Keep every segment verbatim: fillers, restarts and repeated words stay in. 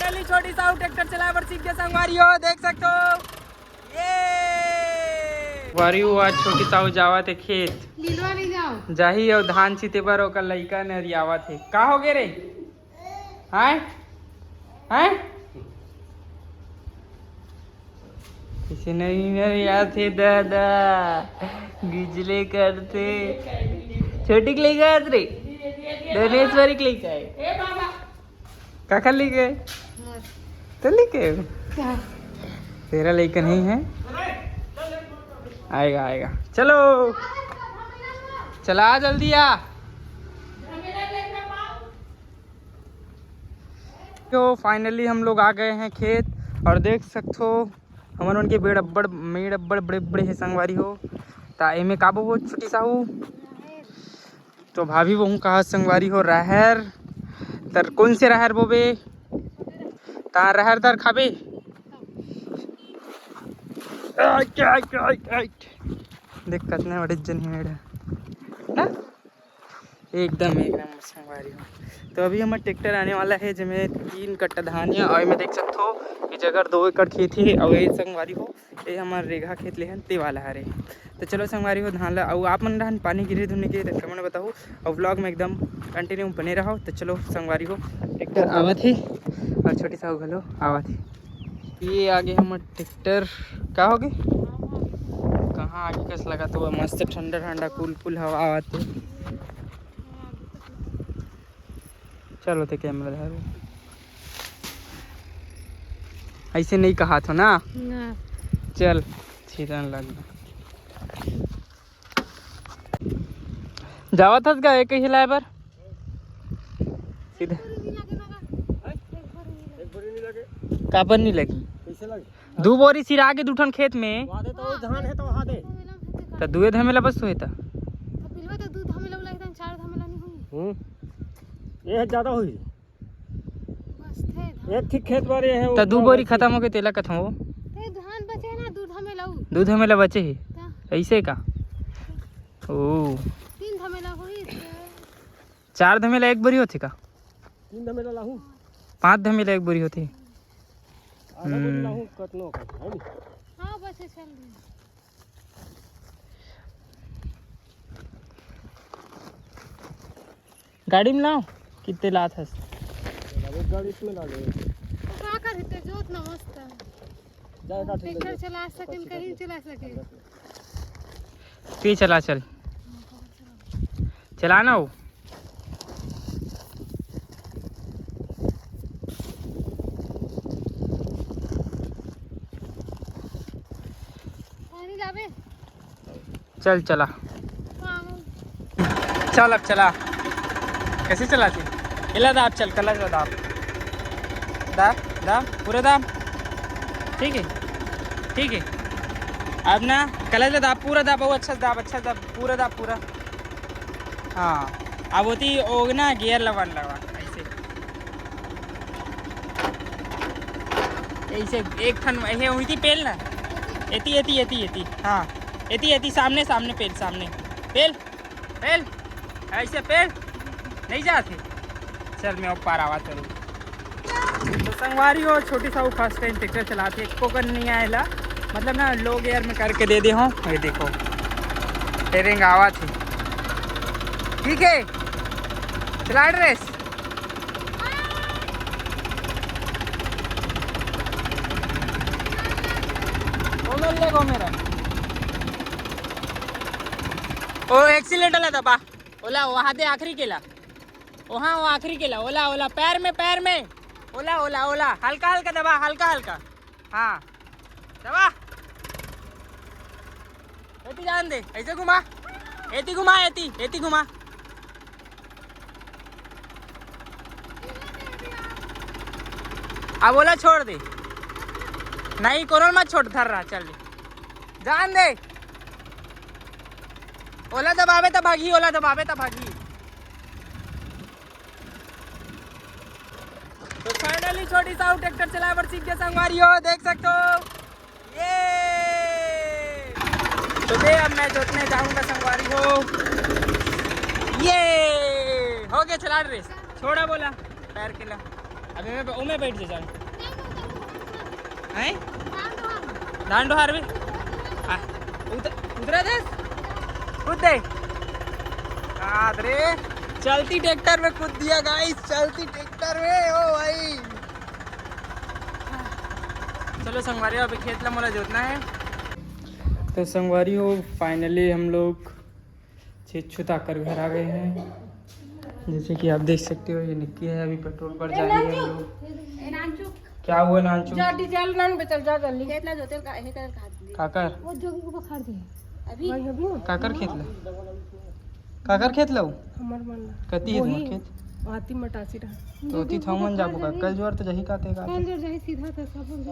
चली, छोटी साहू ट्रैक्टर चलाए बर सीख गए संगवारी हो, देख सकते हो। ये संगवारी हो, आज छोटी साहू जावत हे खेत। लीलवा ले जाओ। जाही अउ धान छिते बर ओकर लइका नरियावत हे। का हो गे रे? हाय हाय, किसी नहीं नरियाथे दादा, गिजले करथे। छोटी के लइका आत रे, धनेश्वरी के लइका हे। काकर लइका हे? तो लइका हे। तेरा लइका नहीं है, आएगा आएगा। चलो चला, जल्दी आ। तो फाइनली हम लोग आ गए हैं खेत, और देख सकथो हमन मन के बेड़ अब्बड़, मेड़ अब्बड़ बड़े बड़े हे संगवारी हो। ता एमे का बोबो छोटी साहू? तो भाभी बहू कहा संगवारी हो, राहर। तर कौन से राहर बोबे? ता राहर दर खाबे। देख कतना बड़े जन हे मेड़ ना। एकदम एक नंबर संगवारी हो। तो अभी हमर ट्रैक्टर आने वाला है, जेमे तीन कट्टा धान है, और एमे देख सकथो ये जगह दो एकड़ खेत है, और ये संगवारी हो, ये हमर रेघा खेत ले हन, ते वाला हरे। तो चलो संगवारी हो, धान ला, और आप मन रहन पानी गिरे धुने के, तो कमेंट बताओ, और व्लॉग में एकदम कंटिन्यू बने रहो। तो चलो संगवारी हो, ट्रैक्टर आवत है, और छोटी साहू घलो आवत है। ये आगे हमर ट्रैक्टर, का हो गे? कहाँ आगे कस लगा तो मस्त ठंडा ठंडा कूल कूल हवा आवत है। चलो ते कैमरा धरो, ऐसे नहीं कहा था ना। ना। चल, छिरन लग। जावत हस गा एक ही लाए बर सीधे। काबर नहीं लगी? कैसे लगी? दू बोरी सिरा के दू ठन खेत में। वहाँ दे तो धान है तो वहाँ दे। तो दुए धमेला बस होए ता। तो पिलवा तो दू धमेला वाला एकदम चार धमेला नहीं हुई। हम्म। ये है ज्यादा हुई। बस थे धान। एक ठीक खेत बार ये है, तो वो दू बोरी बस खत्म हो गए, तेला कथम वो। ते धान बचे ना, दू धमेला उ। दू धमेला बचे ही। ता। ऐसे का? ओ। तीन धमेला हुई। चार धमेला एक बोरी होथे का? तीन धमेला लाहू। पांच धमेला एक बोरी होथे। आधा बोरी हम्म। लाहू कतनो का, है नी? हाँ, बस ये चल रही। गाड़ी में लाओ, कितने लात हस? एक गाड़ी इसमें ला ले। तो का करही ते, जोत ना मस्त है। जाए का ठीक ट्रैक्टर है। चला सके, कहीं चला सके। तू ही चला, चल। चलाना हो। पानी लावे। चल चला। हाँ। चल अब चला। कैसे चलाथे? एला दाब, चल, कलच ला दाब। दाब, दाब, पूरा दाब। ठीक है, ठीक है। अब ना कलच ला दाब, पूरा दाब, वो अच्छा से दाब, अच्छा से दाब, पूरा दाब, पूरा। हाँ, अब होती ओग ना गियर लवन लगा ऐसे। ऐसे एक ठन ऐसे हुई थी पेल ना। एती, एती, एती, एती। हाँ, एती, एती, सामने, सामने पेल, सामने। पेल, पेल, ऐसे पेल। नहीं जाते। चल, मैं ऊपर आवा चलूँ। तो संगवारी हो, छोटी साहू फर्स्ट टाइम ट्रैक्टर चलाथे, एको कन नहीं आएला, मतलब ना, लो गियर में करके दे दे हो। ये देखो, ट्रेनिंग आवा थी। ठीक है, चला ड्रेस। कौन लेगो मेरा? ओ, एक्सीलेटर ला दबा। ओला, वहाँ दे आखिरी केला। वहाँ, वो आखिरी केला। ओला, ओला, पैर में, पैर में। ओला, ओला, ओला। हल्का, हल्का दबा, हल्का, हल्का। हाँ। दबा। एती जान दे। ऐसे घुमा। एती घुमा, एती, एती घुमा। अब ओला छोड़ दे। नहीं, कोनो मत छोड़, धर रहा, चल। जान दे। ओला दबावे त भागी, ओला दबावे त भागी। तो finally छोटी साहू ट्रैक्टर चलाए बर सीख गए संगवारी हो, देख सकते हो। ये तो दे, अब मैं जोतने जाऊंगा संगवारी हो। ये हो गया चला ड्रेस, छोड़ा बोला पैर के ला। अबे मैं, ओ मैं बैठ जा, चल। हैं? धान डोहार भी? आ, उधर, उधर दे। कूद दे। आ, अरे, चलती ट्रैक्टर में कूद दिया गाइस, चलती ट्रैक्टर में। ओ भाई, चलो संगवारी, अभी खेत ला मोला जोतना है। तो संगवारी हो, फाइनली हम लोग छेद छुता कर घर आ गए हैं। जैसे कि आप देख सकते हो, ये निक्की है, अभी पेट्रोल पर जाएंगे हम लोग। क्या हुआ नानचू? जा डीजल नान बेचल, जा जल्दी। खेत ला जोते का, हे कर का दे। काकर? वो जोगी को पकड़ दे। अभी? भाई, अभी ना। काकर खेत ला? काकर खेत ला? हमर मन ला। कती है तुम्हार खेत? आती मटासी रहा। तो ओती थाऊ मन जाबो का? कल जोर तो जही काते का। कल जोर जही सीधा था, सब लोग।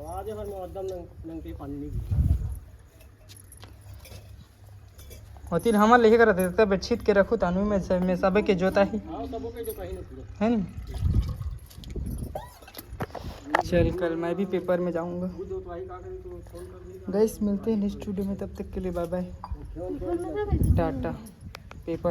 आज हर में एकदम नंग-, नंग के पानी नहीं। होती हमर लेहे करत हे, तब छीत के रखू तानू में से, में सबे के जोता ही। है नी? चल, कल मैं भी पेपर में जाऊंगा। गाइस, मिलते हैं नेक्स्ट वीडियो में, तब तक के लिए बाय बाय, टाटा। पेपर